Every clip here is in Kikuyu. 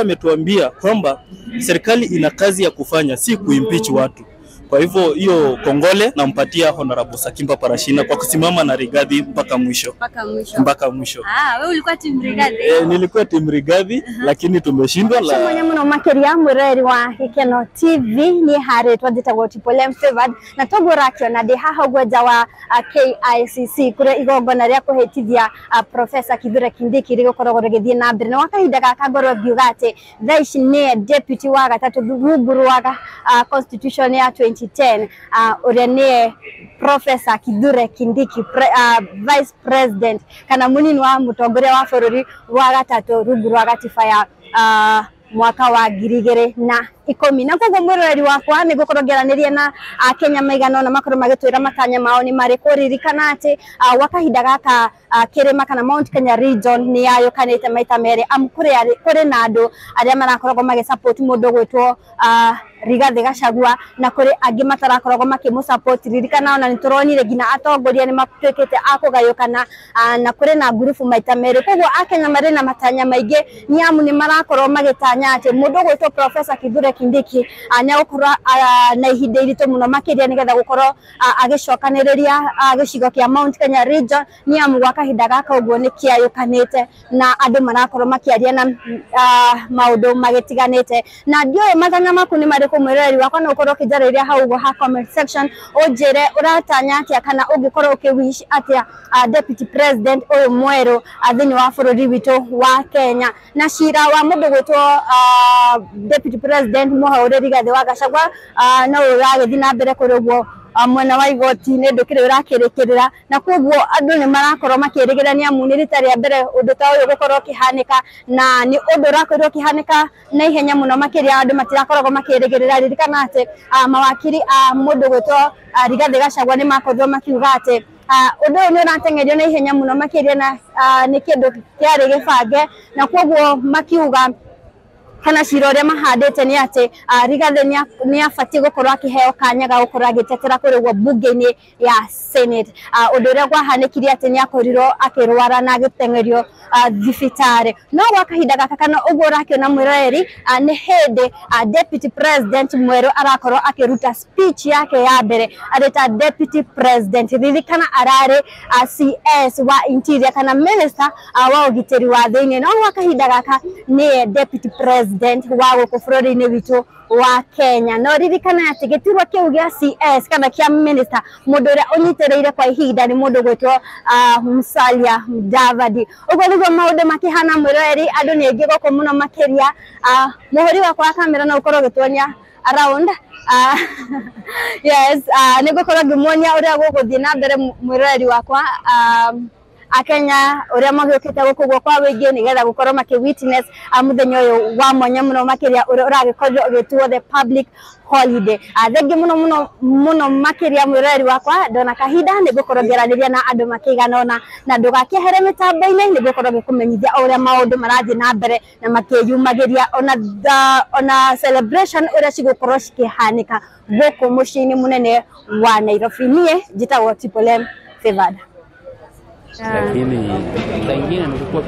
Ametuambia kwamba serikali ina kazi ya kufanya, si kuimpeach watu. Kwa hivyo hiyo kongole nampatia Honorable Sakimba Parashina kwa kusimama na Rigathi mpaka mwisho. Mpaka mwisho. Mpaka mwisho. Ah, wewe ulikuwa timu Rigathi? Nilikuwa timu Rigathi lakini tumeshindwa la. Mwenye muno makiria mwireri wa Gikeno TV ni haritwa njitagwo Triple M Favored na toguo ũrakiona ndĩ haha ũguo nja wa KICC kũrĩa igongona rĩa kũhĩtithia Professor Kithure Kindiki rĩgũkoragwo rĩgĩthiĩ na mbere na gwa kahinda gaka ngorwo ngiuga atĩ thaa ici nĩye deputy wa gatatũ rungu rwa constitution ya 2010 ũrĩa nĩye Professor Kithure Kindiki Vice President kana munini wa mutongoria wa bũrũri wa gatatũ rungu rwa gatiba ya mwaka wa 2010 na koguo mwiroreri wakwa nĩ ngũkorwo ngĩaranĩria na Akenya maigana ũna makorwo magĩtwĩra matanya mao nĩ marĩkũ. Ririkana atĩ gwa kahinda gaka kĩrĩma kana Mount Kenya region nĩ yayũkanĩte maita merĩ amu kũrĩ na andũ arĩa marakoragwo magĩ support mũndũ ũgwĩtwo Rigathi Gachagua na kũrĩ angĩ matarakoragwo makĩmũ support. Ririkana ona nĩ tũronire nginya atongoria nĩ matuĩkĩte a kũgayũkana na kũrĩ na ngurubu maita merĩ. Koguo Akenya marĩ na matanya maingĩ nĩ amu nĩ marakorwo magĩtanya atĩ mũndũ ũgwĩtwo Professor Kithure Kindiki nĩ egũkorwo na ihinda iritũ mũno makĩria nĩgetha gũkorwo agĩcokanĩrĩria gĩcigo kĩa Mount Kenya region nĩ amu gwa kahinda gaka ũguo nĩ kĩayũkanĩte na andũ marakorwo makĩaria na maũndũ magĩtiganĩte. Na ndiũĩ matanya maku nĩ marĩkũ mwĩroreri wakwa, no ũkorwo ũkĩnjarĩria hau ũguo ha comment section ũnjĩre ũratanya atĩa kana ũngĩkorwo ũkĩ wish atĩa deputy president ũyũ mwerũ thĩinĩ wa bũrũri witũ wa Kenya. Na cira wa mũndũ gwĩtwo deputy president Mũhaũrĩ Rigathi wa Gachagua no ũragĩthiĩ na mbere kũrĩ ũguo mwena wa igoti-inĩ ndũkĩrĩ ũrakĩrĩkĩrĩra na koguo andũ nĩ marakorwo makĩrĩgĩrĩra nĩ amu nĩ rita rĩa mbere ũndũ ta ũyũ gũkorwo ũkĩhanĩka na nĩ ũndũ ũrakorirwo ũkĩhanĩka na ihenya mũno makĩria andũ matirakoragwo makĩrĩgĩrĩra. Ririkana atĩ mawakiri a mũndũ gwĩtwo Rigathi Gachagua nĩ makorirwo makiuga atĩ ũndũ ũyũ nĩ ũrateng'erio na ihenya mũno makĩria na nĩ kĩndũ kĩarĩ gĩbange na koguo makiuga kana cira ũrĩa mahandĩte nĩ atĩ Rigathi nĩ abatiĩ gũkorwo akĩheo kanya ga gũkorwo agĩtetera kũrĩ ũguo bunge-inĩ ya Senate. Ũndũ ũrĩa gwahanĩkire atĩ nĩ akorirwo akĩrwara na agĩteng'erio thibitarĩ. No gwa kahinda gaka kana ũguo ũrakĩona mwĩroreri nĩ hĩndĩ deputy president mwerũ arakorwo akĩruta speech yake ya mbere arĩ ta deputy president. Ririkana ararĩ CS wa interior kana minister wa ũgitĩri wa thĩinĩ, no gwa kahinda gaka nĩye deputy president wa gũkũ bũrũri-inĩ witũ wa Kenya. No ririkana atĩ gĩturwa kĩu gĩa CS kana kĩa minister mũndũ ũrĩa ũnyitĩrĩire kwa ihinda nĩ mũndũ gwĩtwo Musalia Mudavadi. Ũguo nĩguo maũndũ makĩhana mwĩroreri, andũ nĩ aingĩ gũkũ mũno makĩria. Mũhũri wakwa wa kamera no ũkorwo ũgĩtuonia around yes, nĩ ngũkorwo ngĩmuonia ũrĩa gũgũthiĩ na mbere mwĩroreri wakwa. Akenya ũrĩa magĩũkĩte gũkũ guo kwa wĩingĩ nĩgetha gũkorwo makĩ witness mũthenya ũyũ wa mwanya mũno makĩria ũrĩa ũragĩkorirwo ũgĩtuo the public holiday. Thengi mũno mũno mũno makĩria mwĩroreri wakwa, ndona kahinda nĩ ngũkorwo ngĩaranĩria na andũ makĩigana ũna na ndũgakĩehere mĩtambo-inĩ, nĩ ngũkorwo ngĩkũmenyithia o ũrĩa maũndũ marathiĩ na mbere na makĩyumagĩria ona celebration ũrĩa cigũkorwo cikĩhanĩka gũkũ mũciĩ-inĩ mũnene wa Nairobi. Niĩ njĩtagwo Triple M Favored. Lakini saa ingine nilikuwa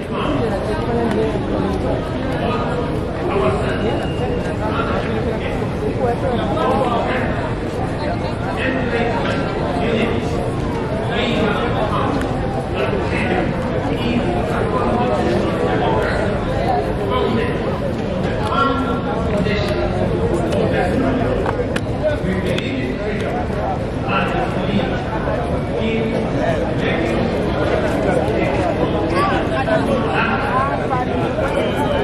I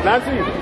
Nancy.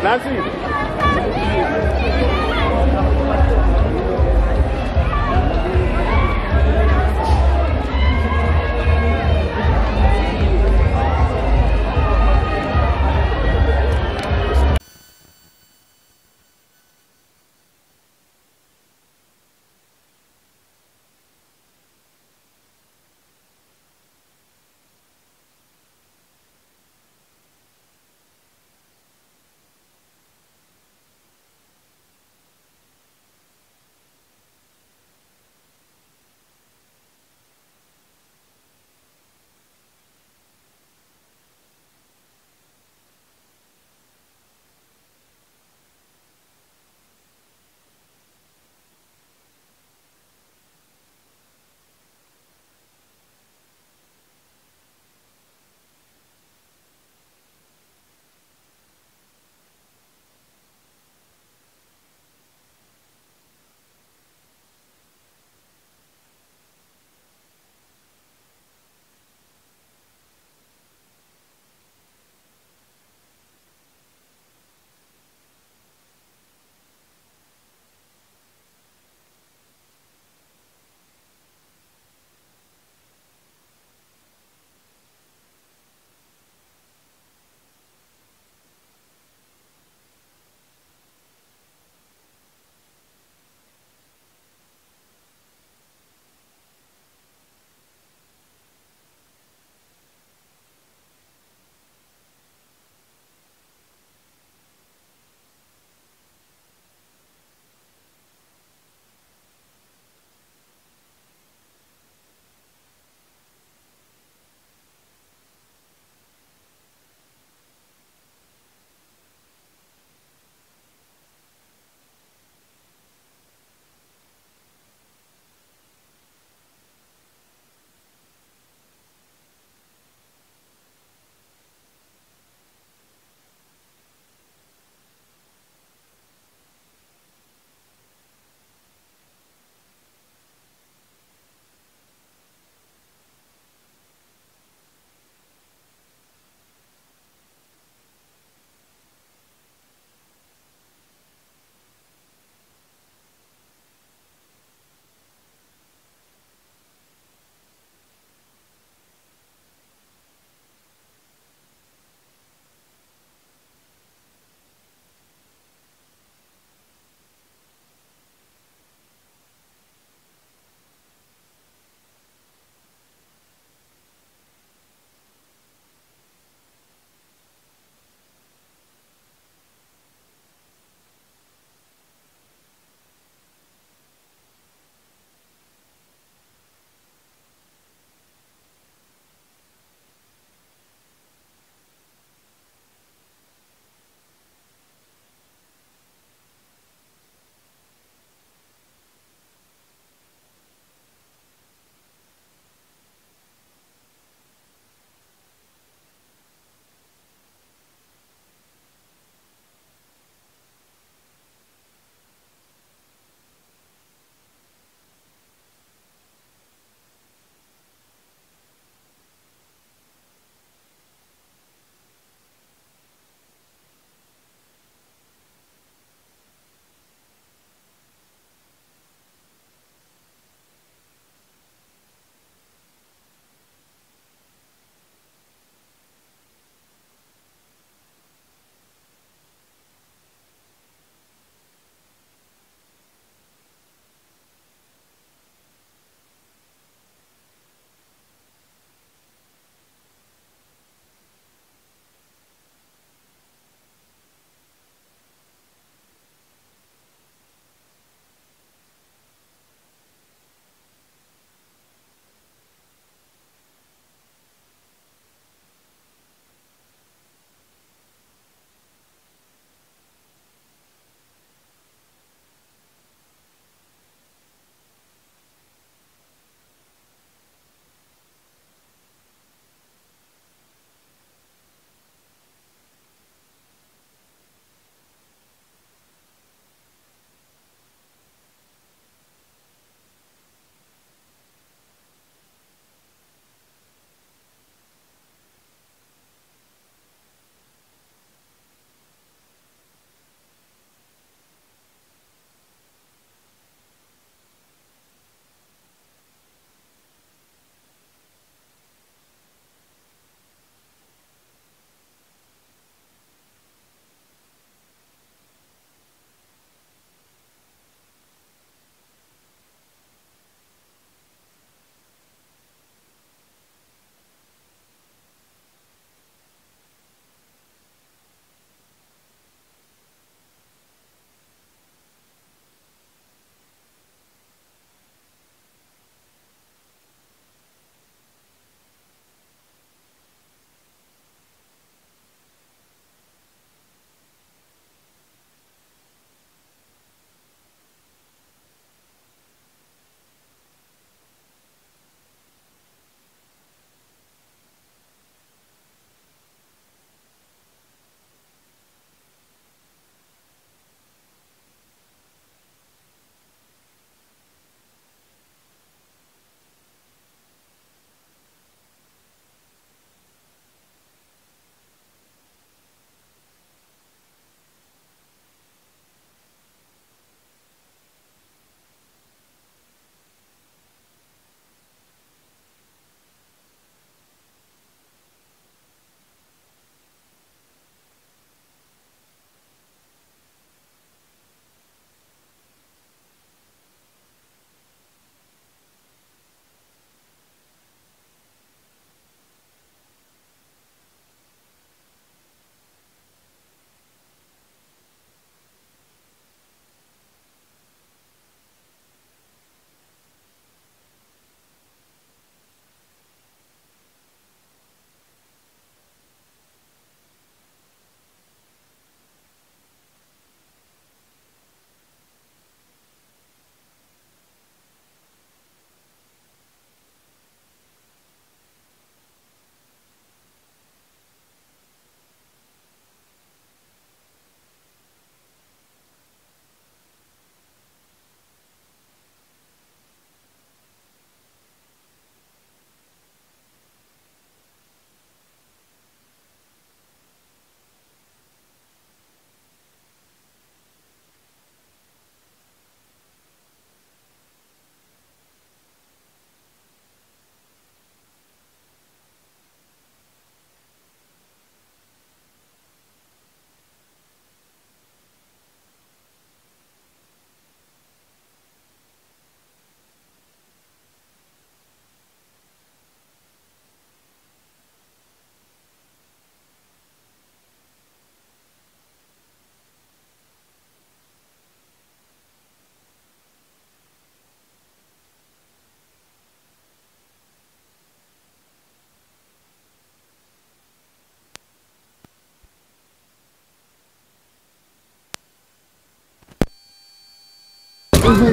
Nancy.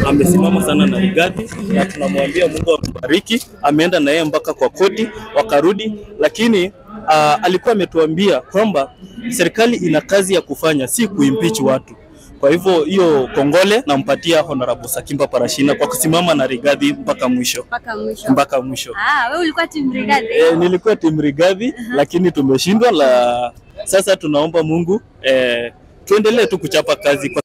Amesimama sana na Rigathi na tunamwambia Mungu ambariki. Ameenda na yeye mpaka kwa koti wakarudi, lakini alikuwa ametuambia kwamba serikali ina kazi ya kufanya, si kuimpeach watu. Kwa hivyo hiyo kongole nampatia Honorable Sakimba Parashina kwa kusimama na Rigathi mpaka mwisho, Mpaka mwisho. mpaka mwisho. Ah, wewe ulikuwa timu Rigathi? Nilikuwa timu Rigathi lakini tumeshindwa. La sasa tunaomba Mungu tuendelee tu kuchapa kazi kwa